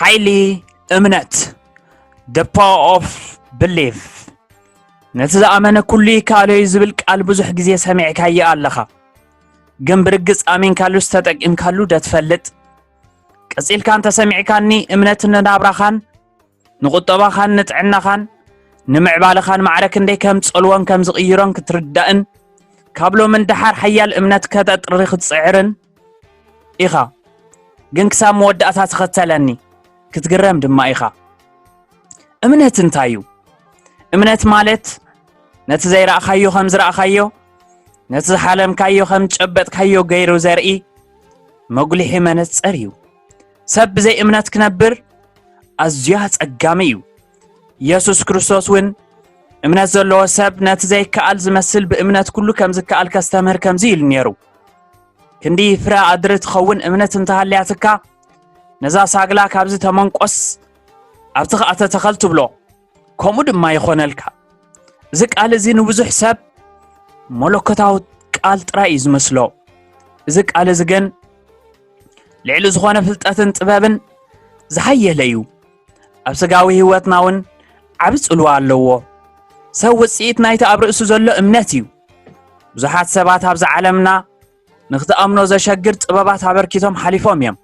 ሓይሊ እምነት፣ the power of belief። ነቲ ዝኣመነ ኩሉ ይከኣሎ እዩ ዝብል ቃል ብዙሕ ግዜ ሰሚዕካዮ ኣለኻ። ግን ብርግጽ ኣሚንካሉስ ተጠቂምካሉ ዶ ትፈልጥ? ቀጺልካ እንተሰሚዕካኒ፣ እምነት ንናብራኻን ንቁጠባኻን ንጥዕናኻን ንምዕባለኻን ማዕረ ክንደይ ከም ጸልዎን ከም ዝቕይሮን ክትርዳእን ካብ ሎሚ ንደሓር ሓያል እምነት ከተጥሪ ክትጽዕርን ኢኻ። ግን ክሳብ መወዳእታ ትኸተለኒ፣ ክትግረም ድማ ኢኻ። እምነት እንታይ እዩ? እምነት ማለት ነቲ ዘይረኣኻዮ ከም ዝረኣኻዮ፣ ነቲ ዝሓለምካዮ ከም ዝጨበጥካዮ ገይሩ ዘርኢ መጉሊሒ መነጽር እዩ። ሰብ ብዘይ እምነት ክነብር ኣዝዩ ኣጸጋሚ እዩ። ኢየሱስ ክርስቶስ እውን እምነት ዘለዎ ሰብ ነቲ ዘይከኣል ዝመስል ብእምነት ኩሉ ከም ዝከኣል ከስተምህር ከምዚ ኢሉ ነይሩ። ክንዲ ፍረ ኣድሪ ትኸውን እምነት እንተሃልያትካ፣ ነዛ ሳግላ ካብዚ ተመንቆስ ኣብቲ ከኣ ተተኸል ትብሎ፣ ከምኡ ድማ ይኾነልካ። እዚ ቃል እዚ ንብዙሕ ሰብ መለኮታዊ ቃል ጥራይ እዩ ዝመስሎ። እዚ ቃል እዚ ግን ልዕሊ ዝኾነ ፍልጠትን ጥበብን ዝሓየለ እዩ። ኣብ ስጋዊ ህይወትና እውን ዓቢ ጽልዋ ኣለዎ። ሰብ ውጽኢት ናይቲ ኣብ ርእሱ ዘሎ እምነት እዩ። ብዙሓት ሰባት ኣብዚ ዓለምና ንኽትኣምኖ ዘሸግር ጥበባት ኣበርኪቶም ሓሊፎም እዮም።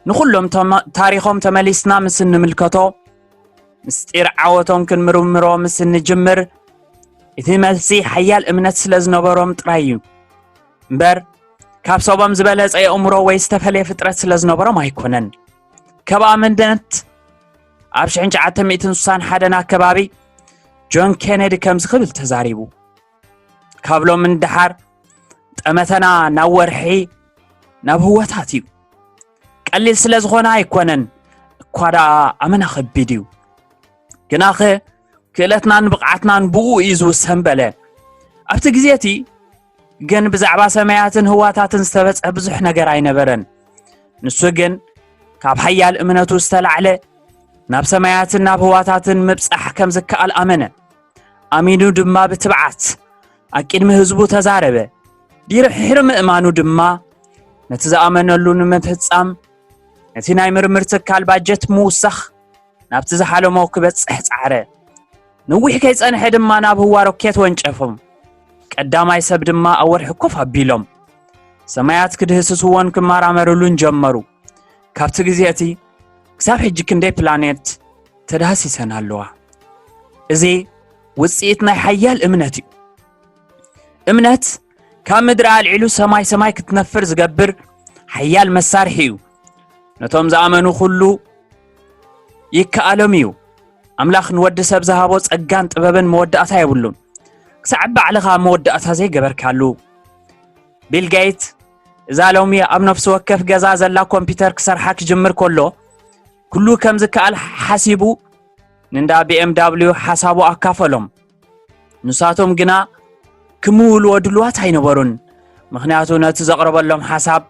ንኹሎም ተማ- ታሪኾም ተመሊስና ምስ እንምልከቶ፣ ምስጢር ዓወቶም ክንምርምሮ ምስ እንጅምር፣ እቲ መልሲ ሓያል እምነት ስለ ዝነበሮም ጥራይ እዩ እምበር፣ ካብ ሰቦም ዝበለጸ የእምሮ ወይ ዝተፈለየ ፍጥረት ስለ ዝነበሮም ኣይኮነን። ካብ ኣብነት ኣብ ሽሕን ትሽዓተ ሚእትን ስሳን ሓደን ኣከባቢ ጆን ኬነዲ ከምዚ ክብል ተዛሪቡ፣ ካብ ሎም ንደሓር ጠመተና ናብ ወርሒ፣ ናብ ህወታት እዩ። ቀሊል ስለ ዝኾነ ኣይኮነን፣ እኳ ደኣ ኣመና ከቢድ እዩ። ግናኸ ክእለትናን ብቕዓትናን ብኡ እዩ ዝውሰን በለ። ኣብቲ ግዜ እቲ ግን ብዛዕባ ሰማያትን ህዋታትን ዝተበጽሐ ብዙሕ ነገር ኣይነበረን። ንሱ ግን ካብ ሓያል እምነቱ ዝተላዕለ ናብ ሰማያትን ናብ ህዋታትን ምብጻሕ ከም ዝከኣል ኣመነ። ኣሚኑ ድማ ብትብዓት ኣብ ቅድሚ ህዝቡ ተዛረበ። ድሕሪ ምእማኑ ድማ ነቲ ዝኣመነሉ ንምፍጻም ነቲ ናይ ምርምር ትካል ባጀት ምውሳኽ ናብቲ ዝሓለሞ ክበጽሕ ጻዕረ። ነዊሕ ከይጸንሐ ድማ ናብ ህዋ ሮኬት ወንጨፎም። ቀዳማይ ሰብ ድማ ኣብ ወርሒ ኮፍ ኣቢሎም። ሰማያት ክድህስስዎን ክመራመርሉን ጀመሩ። ካብቲ ግዜ እቲ ክሳብ ሕጂ ክንደይ ፕላኔት ተዳህሲሰን ኣለዋ። እዚ ውጽኢት ናይ ሓያል እምነት እዩ። እምነት ካብ ምድሪ ኣልዒሉ ሰማይ ሰማይ ክትነፍር ዝገብር ሓያል መሳርሒ እዩ። ነቶም ዝኣመኑ ኩሉ ይከኣሎም እዩ። ኣምላኽ ንወዲ ሰብ ዝሃቦ ጸጋን ጥበብን መወዳእታ የብሉን። ክሳዕ ባዕልኻ መወዳእታ ዘይገበርካሉ። ቢል ጌት እዛ ሎሚ ኣብ ነፍሲ ወከፍ ገዛ ዘላ ኮምፒውተር ክሰርሓ ክጅምር ከሎ፣ ኩሉ ከም ዝከኣል ሓሲቡ ንእንዳ ቢ ኤም ዳብሊው ሓሳቡ ኣካፈሎም። ንሳቶም ግና ክምውልዎ ድሉዋት ኣይነበሩን፣ ምኽንያቱ ነቲ ዘቕረበሎም ሓሳብ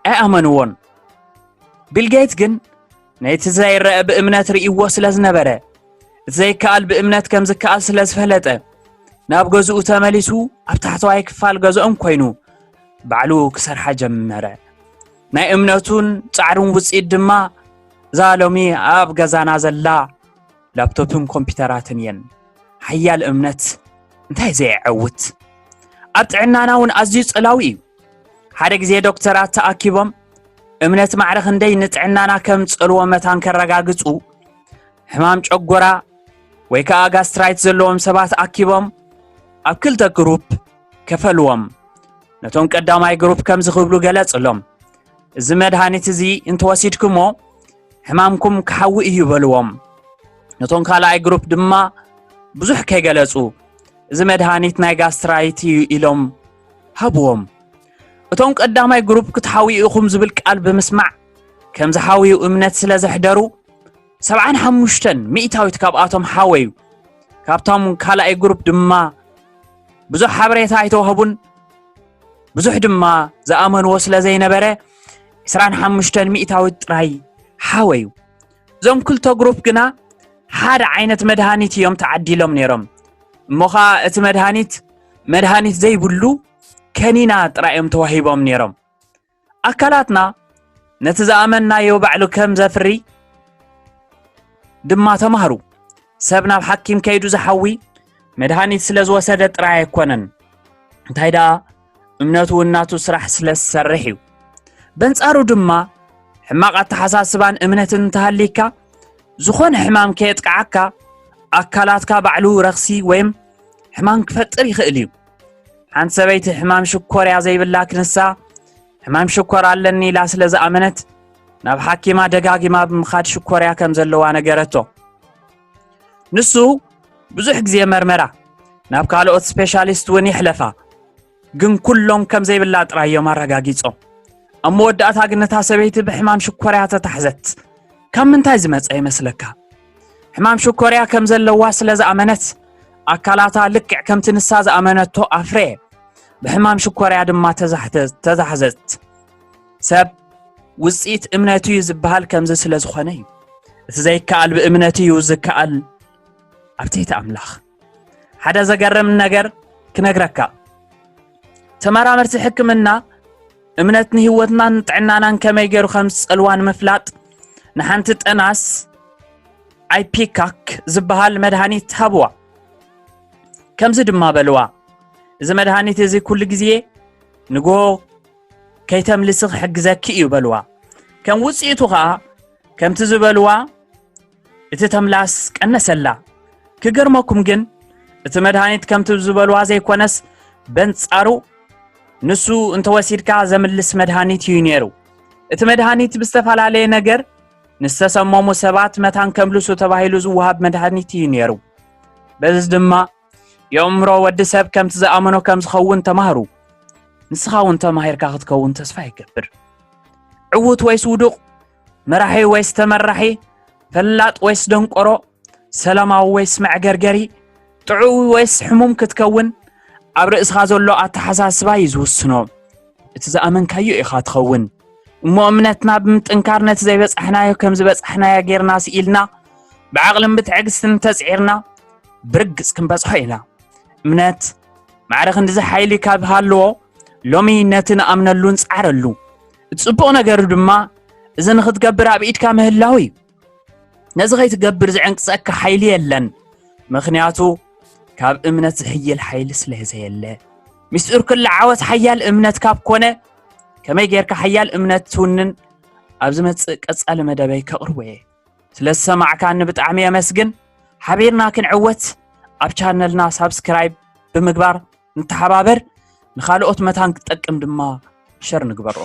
ኣይኣመንዎን። ቢል ጌት ግን ነቲ ዘይረአ ብእምነት ርእይዎ ስለ ዝነበረ፣ እቲ ዘይከኣል ብእምነት ከም ዝከኣል ስለ ዝፈለጠ፣ ናብ ገዝኡ ተመሊሱ ኣብ ታሕተዋይ ክፋል ገዝኦም ኮይኑ ባዕሉ ክሰርሓ ጀመረ። ናይ እምነቱን ጻዕሩን ውጽኢት ድማ እዛ ሎሚ ኣብ ገዛና ዘላ ላፕቶፕን ኮምፒውተራትን እየን። ሓያል እምነት እንታይ ዘየዐውት? ኣብ ጥዕናና እውን ኣዝዩ ጸላዊ እዩ። ሓደ ግዜ ዶክተራት ተኣኪቦም እምነት ማዕረ ክንደይ ንጥዕናና ከም ጸልዎ መታን ከረጋግጹ፣ ሕማም ጨጎራ ወይ ከኣ ጋስትራይት ዘለዎም ሰባት ኣኪቦም ኣብ ክልተ ግሩፕ ከፈልዎም። ነቶም ቀዳማይ ግሩፕ ከምዚ ክብሉ ገለጽሎም፣ "እዚ መድሃኒት እዚ እንተወሲድኩሞ ሕማምኩም ክሓዊ እዩ" በልዎም። ነቶም ካልኣይ ግሩፕ ድማ ብዙሕ ከይገለጹ፣ "እዚ መድሃኒት ናይ ጋስትራይት እዩ" ኢሎም ሃብዎም። እቶም ቀዳማይ ግሩፕ ክትሓውዩ ኢኹም ዝብል ቃል ብምስማዕ ከም ዝሓውዩ እምነት ስለ ዘሕደሩ፣ ሰብዓን ሓሙሽተን ሚእታዊት ካብኣቶም ሓወዩ። ካብቶም ካልኣይ ግሩፕ ድማ ብዙሕ ሓበሬታ ኣይተዋህቡን፣ ብዙሕ ድማ ዝኣመንዎ ስለ ዘይነበረ፣ ዕስራን ሓሙሽተን ሚእታዊት ጥራይ ሓወዩ። እዞም ክልተ ግሩፕ ግና ሓደ ዓይነት መድሃኒት እዮም ተዓዲሎም ነይሮም። እሞ ኸኣ እቲ መድሃኒት፣ መድሃኒት ዘይብሉ ከኒና ጥራይ እዮም ተዋሂቦም ነይሮም። ኣካላትና ነቲ ዝኣመንናዮ ባዕሉ ከም ዘፍሪ፣ ድማ ተማህሩ። ሰብ ናብ ሓኪም ከይዱ ዝሓዊ መድሃኒት ስለ ዝወሰደ ጥራይ ኣይኮነን፣ እንታይ ደኣ እምነቱ እውን ናቱ ስራሕ ስለ ዝሰርሕ እዩ። በንጻሩ ድማ ሕማቕ ኣተሓሳስባን እምነትን እንተሃልይካ ዝኾነ ሕማም ከየጥቅዓካ ኣካላትካ ባዕሉ ረኽሲ ወይም ሕማም ክፈጥር ይኽእል እዩ። ሓንቲ ሰበይቲ ሕማም ሽኮርያ ዘይብላ ክንሳ ሕማም ሽኮር ኣለኒ ኢላ ስለ ዝኣመነት ናብ ሓኪማ ደጋጊማ ብምኻድ ሽኮርያ ከም ዘለዋ ነገረቶ። ንሱ ብዙሕ ግዜ መርመራ፣ ናብ ካልኦት ስፔሻሊስት እውን ይሕለፋ፣ ግን ኩሎም ከም ዘይብላ ጥራይ እዮም ኣረጋጊጾም። ኣብ መወዳእታ ግን ነታ ሰበይቲ ብሕማም ሽኮርያ ተታሕዘት። ካብ ምንታይ ዝመጸ ይመስለካ? ሕማም ሽኮርያ ከም ዘለዋ ስለ ዝኣመነት ኣካላታ ልክዕ ከምቲ ንሳ ዝኣመነቶ ኣፍረየ። ብሕማም ሽኮርያ ድማ ተዛሕተ- ተዛሕዘት። ሰብ ውጽኢት እምነቱ እዩ ዝበሃል ከምዚ ስለ ዝኾነ እዩ። እቲ ዘይከኣል ብእምነት እዩ ዝከኣል ኣብ ትሕቲ ኣምላኽ። ሓደ ዘገርም ነገር ክነግረካ። ተመራመርቲ ሕክምና እምነት ንህይወትናን ንጥዕናናን ከመይ ገይሩ ከም ዝጸልዋ ንምፍላጥ ንሓንቲ ጠናስ ኣይፒካክ ዝበሃል መድሃኒት ሃብዋ። ከምዚ ድማ በልዋ፣ እዚ መድሃኒት እዚ ኩሉ ግዜ ንግሆ ከይተምልሲ ክሕግዘኪ እዩ በልዋ። ከም ውጽኢቱ ኸኣ ከምቲ ዝበልዋ እቲ ተምላስ ቀነሰላ። ክገርመኩም ግን እቲ መድሃኒት ከምቲ ዝበልዋ ዘይኮነስ በንጻሩ ንሱ እንተወሲድካ ዘምልስ መድሃኒት እዩ ነይሩ። እቲ መድሃኒት ብዝተፈላለየ ነገር ንዝተሰመሙ ሰባት መታን ከምልሱ ተባሂሉ ዝወሃብ መድሃኒት እዩ ነይሩ። በዚ ድማ የእምሮ ወዲ ሰብ ከምቲ ዝኣመኖ ከም ዝኸውን ተማህሩ። ንስኻ እውን ተማሂርካ ክትከውን ተስፋ ይገብር። ዕዉት ወይስ ውዱቕ፣ መራሒ ወይስ ተመራሒ፣ ፈላጥ ወይስ ደንቆሮ፣ ሰላማዊ ወይስ መዕገርገሪ፣ ጥዑይ ወይስ ሕሙም ክትከውን ኣብ ርእስኻ ዘሎ ኣተሓሳስባ እዩ ዝውስኖ። እቲ ዝኣመንካዮ ኢኻ ትኸውን። እሞ እምነትና ብምጥንካር ነቲ ዘይበጻሕናዮ ከም ዝበጻሕናዮ ጌርና ስኢልና ብዓቕልን ብትዕግስትን ተጽዒርና ብርግጽ ክንበጽሖ ኢና። እምነት ማዕረ ክንድዚ ሓይሊ ካብ ሃለዎ ሎሚ ነቲ ንኣምነሉ ንጽዓረሉ። እቲ ጽቡቕ ነገሩ ድማ እዚ ንኽትገብር ኣብ ኢድካ ምህላው እዩ። ነዚ ከይትገብር ዝዕንቅጸካ ሓይሊ የለን፣ ምኽንያቱ ካብ እምነት ዝሕይል ሓይሊ ስለ ዘየለ። ምስጢር ኩሉ ዓወት ሓያል እምነት ካብ ኮነ ከመይ ጌርካ ሓያል እምነት ትውንን? ኣብ ዝመጽእ ቀጻሊ መደበይ ከቕርቦ እየ። ስለ ዝሰማዕካኒ ብጣዕሚ የመስግን። ሓቢርና ክንዕወት ኣብ ቻነልና ሳብስክራይብ ብምግባር ንተሓባበር፣ ንኻልኦት መታን ክጠቅም ድማ ሸር ንግበሮ።